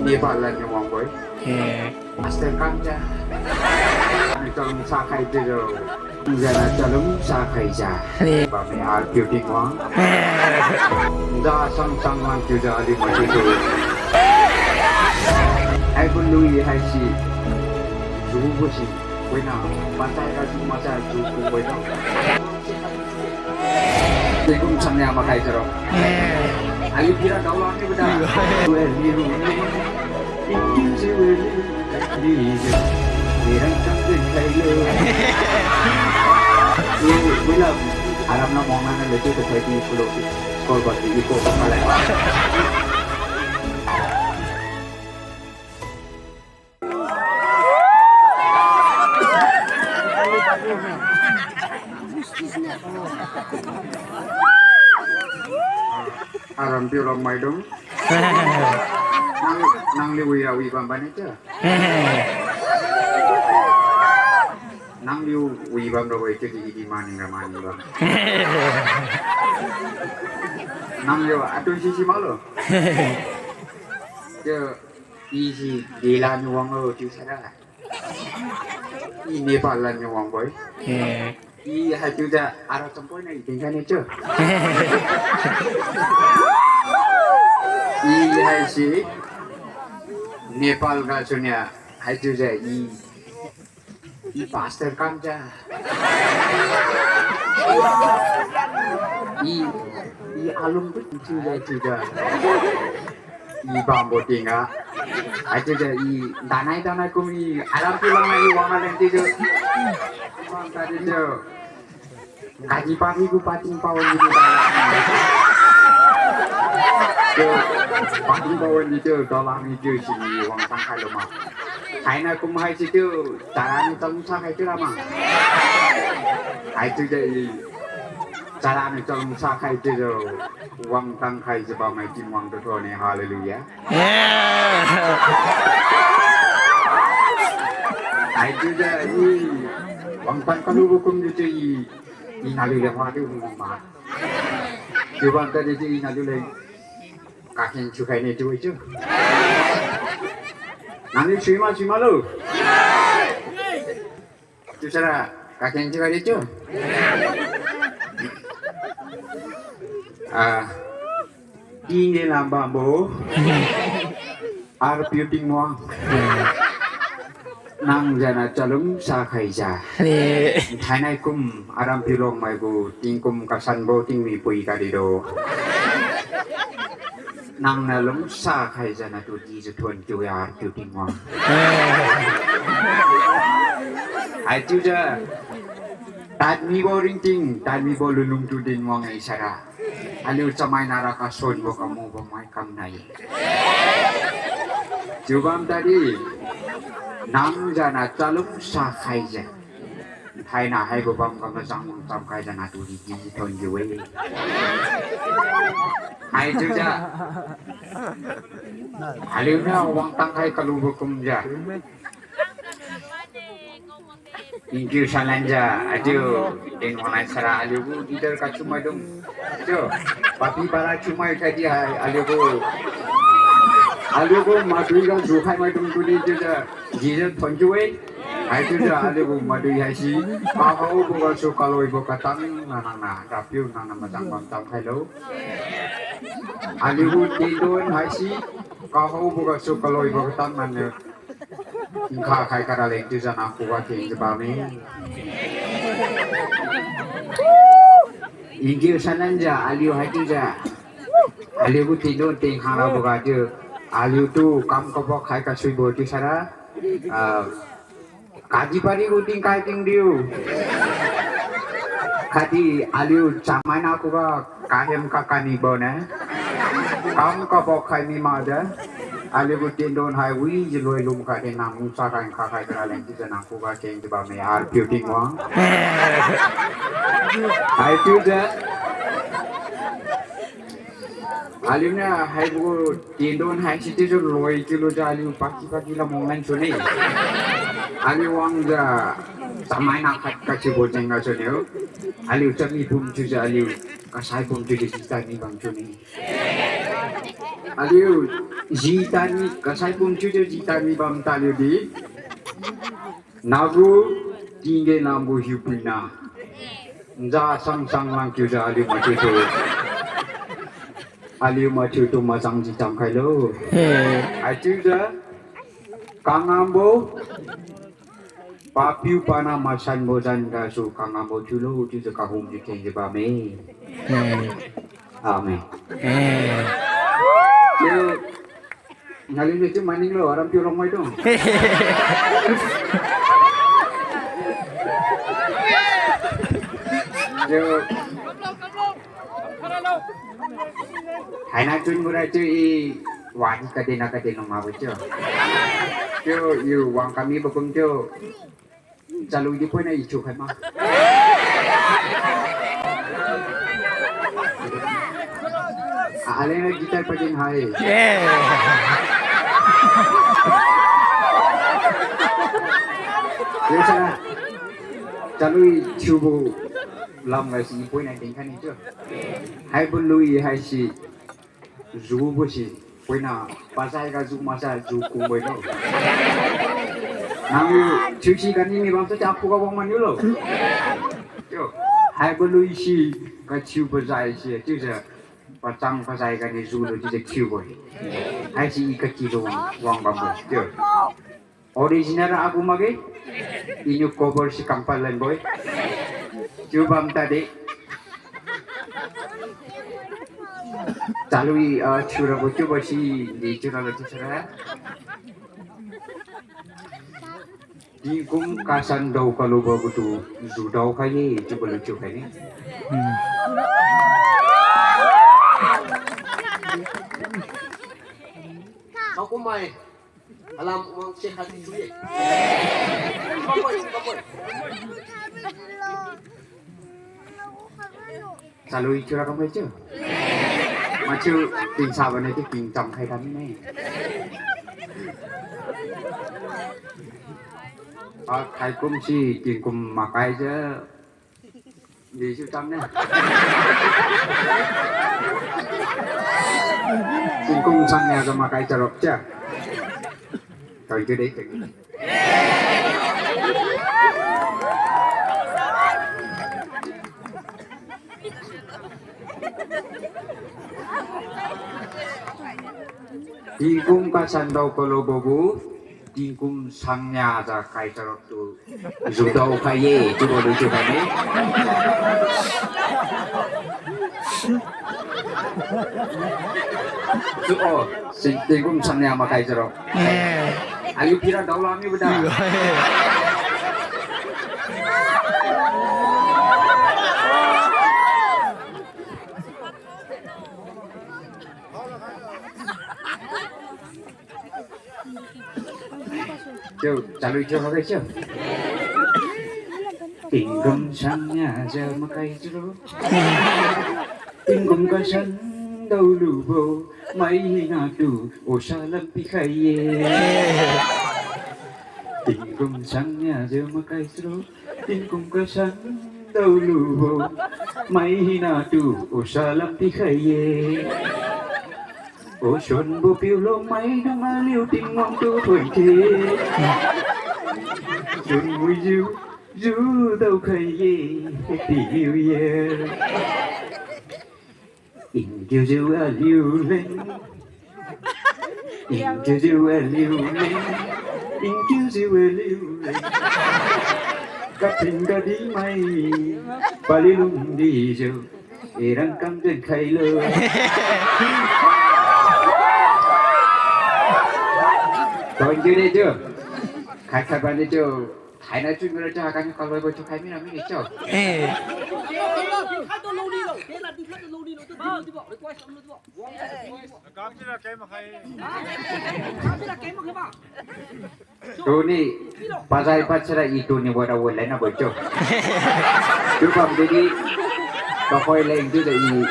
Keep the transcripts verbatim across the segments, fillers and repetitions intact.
Nepal lan ni wang boi. Eh. Master kam ja. Ani tolong sakhai tiro. Jana tolong sakhai ja. Ni. Ba me ar piu ting wang. Eh. Da sang sang wang ju ja ali ma ju ju. Ai pun lui hai si. Ju bu si. Wina. Matai ka ju matai ju ku wina. Tingkum chang ya makai tero. Eh. Ayu kira daulang ni beda. Iya. Weh, ni ru ni. Tingkum si weh ni. Ni je. Ni rang chang din kai le. Ni, wila. Aram na mong na le tu tu kai di kulo. Skol ba di iko ba kalai. Aram piu rong maidung. Nang, nang liu wi ra wi bam bani cha. Nang liu wi bam ra wi cha di di maning ra maning bam. Nang liu atu si si malo. Cha. I si Delhi lan wang lo chiu sara. I Nepal lan wang boi. Eh. I hai chiu ja ara champoi na i tingkai ni chiu. I hai si Nepal ga sunia hai chiu ja i I pastor kam ja. I, i alum tu chiu ja chiu ja. I bambo tinga. Ai chiu ja i danai danai kum i alam tu lang i wang aleng chiu ja. Wang tadi chiu. Kaji pari gu pating pawan ni tu dalam. Chiu, pating pawan ni chiu dalam ni chiu sini wang tangkhai luma. Haina kum hai si chiu, chara ni chalungsa khai chiu lama. Hai chiu ja i, chara ni chalungsa khai chiu ja, wang tangkhai jiu bammai Tingwang tu thone, hallelujah. Hai chiu ja i, wang tang kalu gu kum chiu i, I naliu le wadi wang ma. Chiu bam tadi chiu i naliu le. Kakheng thiukhai ne chiu-e chiu. Naliu thiu ma thiu ma lo. Chiu sara kakheng thiukhai ne chiu. Ah. Tingge lamba bo. Arpiu Tingwang. Nang jana chalungsa khaijiu. Ni. Thainai kum aram piulong mai gu tingkum kasanbo tingmipui kadido. Nang na lungsa khaijiu natu dijiu thuon kiu-e Arpiu Tingwang. Haichiujiu. Tadmibo ringting, tadmibo lunlung tu dinwang-e sara. Aliu chamaina ra kasonbo kamubo mai kamnai. Chiubam tadi, nang jana chalungsa khaijiu. Thaina haibo bam kamna chang chamkhaijiu natu di di thon jiu-e. Haichiujiu. Aliu na wangtang khai kalubo kumjiu. Tingkiu salanjiu, ajiu, din wanglai sara aliu gu leader kachiu maidung. Chiu, papi para chiumai khaidi hai aliu gu. Aliu gu madui ga jukhai maidung tudi chiujiu, jijiu thon jiu-e. Haichiujiu aliu gu madui haisi, kahaobo gasu kaloibo katang na nang na, Rapiu nang na majang bam tam khailo. Aliu gu tendon haisi, kahaobo gasu kaloibo katang nang niu. Nkha khai karaleng chiujiu nang khuga kengjiu bamme. Tingkiu salanjiu aliu haichiujiu. Aliu gu tendon tengkhang rabo ga chiu. Aliutu kam kabok khai kasuibo chiu sara. Ah, kadihpiri gu tingkai tingriu. Khatdi aliu chamaina khuga kahem kakanibo ne. Kam kabok khai mi makjiu. Aliu gu tendon hai wijiu loi lum khatdi nang mungsa khai nkha khai karaleng chiujiu nang khuga kengjiu bamme Arpiu Tingwang. Haichiujiu. Aliu niu haibo tendon haisi chiujiu loi chiulujiu aliu paki paki lamang lan sune. Aliu wangjiu chamaina khat kachiubo jengga suniu. Aliu chami pum chiujiu aliu kasai pum chiudi sitai mi bam sune. Aliu Jitani, kasai pum chiujiu jitani bam taliu di. Nagu, tingge lamgu hiupuina. Nza sang sang lang kiujiu aliu mathiutu. Aliu mathiutu mazang ji cham khailo. Haichiujiu, kangambo, papiu pana masanbo zan gasu kangambo thiulo chiujiu kahum ji kengjiu bamme. Amen. Chiu, naliu niu chiu maninglo, aram piu longmai dung. Chiu, haina chun gura chiu i, wadi kadina kadina mabo chiu. Chiu, i wang kamibo kum chiu. Chalui di poina i thiukhai ma. A, aleng guitar padin hai. Yes, sir. Chalui thiubo lam gaisi i poina dinkhai ni chiu. Haibo lui haisi. Jubo si, poina, pazai ga ju maksa ju kungbo lo. Nang thiusi gani mi bamsa cha khuga wang maniulo. Chiu, haibo lui si, kathiu pazai si, chiujiu, pachang pazai gani julo chiujiu thiubo. Haisi i kakilu wang, wang bambo. Chiu. Original agu makge. Iniu cover si kampal lanbo-e. Chiu bam tadi. Chalui, ah, thiurabo chiubo si di chiuralo chiusara. Tingkum kasan dao kalubo gutu judao khai-e chiubo lu chiukhai ni. Akumai. Alam wang se khat tu ye. Kapoi, kapoi. Chalui thiura kamai chiu. Machiu tingsa bane ti tingcham khai kami ne. A, thaikum si tingkum makai jiu. Di siu tam ne. Tingkum sangnia jiu makai charuk chia. Thank you deh, thank you. Tingkum kasan dao kalubo gu, tingkum sangnia jiu kai charuk tu. Judao khai-e, chiubo lu chiukhai ne. Chiu o, sing tingkum sangnia makai charuk. Eh. Aliu pira daola mibo da. Chiu, chalui chiu haga chiu. Tingkum sangnia jiu makai charuk. Tingkum kasan daolubo, mai hina tu, osa lam pikhai-e. Tingkum sangnia jiu makai charuk. Tingkum kasan daolubo, mai hina tu, osa lam pikhai-e. O sunbo piu longmai nang aliu Tingwang tu thoithe. Sunwijiu, judao khai-e, Happy New Year. Ingkiujiu aliu leng. Ingkiujiu aliu leng. Ingkiujiu aliu leng. Kaping kadimai. Paliu lungdijiu. Irang kam jen khailo. Thank you de chiu. Khat khat bani chiu. Thainai chiu mira chiu hakan kaloibo chiu khai mira mini chiu. Eh. Tuni, pazai pachara i tuni wada wala na bo chiu. Chiu bam didi, pakoi leng chiu de i,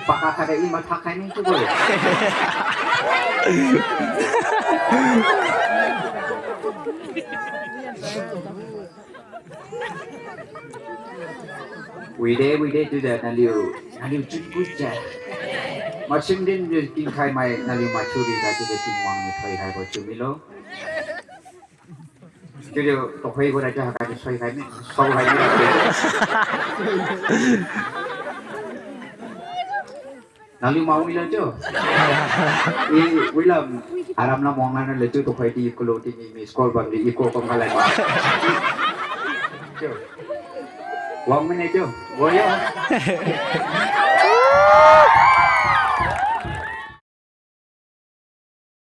paka kada i mathak khai ni chiu bo. Wide, wide, chiujiu naliu, naliu chun kuja. Masin din di tingkhai mai naliu mathiu ri ga chiujiu Tingwang niu thoikhaibo chiu milo. Chiujiu tuhoi gu ra chiu haga di soikhai mi, saokhai mi. Naliu ma wilo chiu. I wilo, aram lam wang lana le chiu tuhoi di kulo tingmi miss call bamdi i ko kom khalai ma. Chiu. Wang mine chiu. Woyo.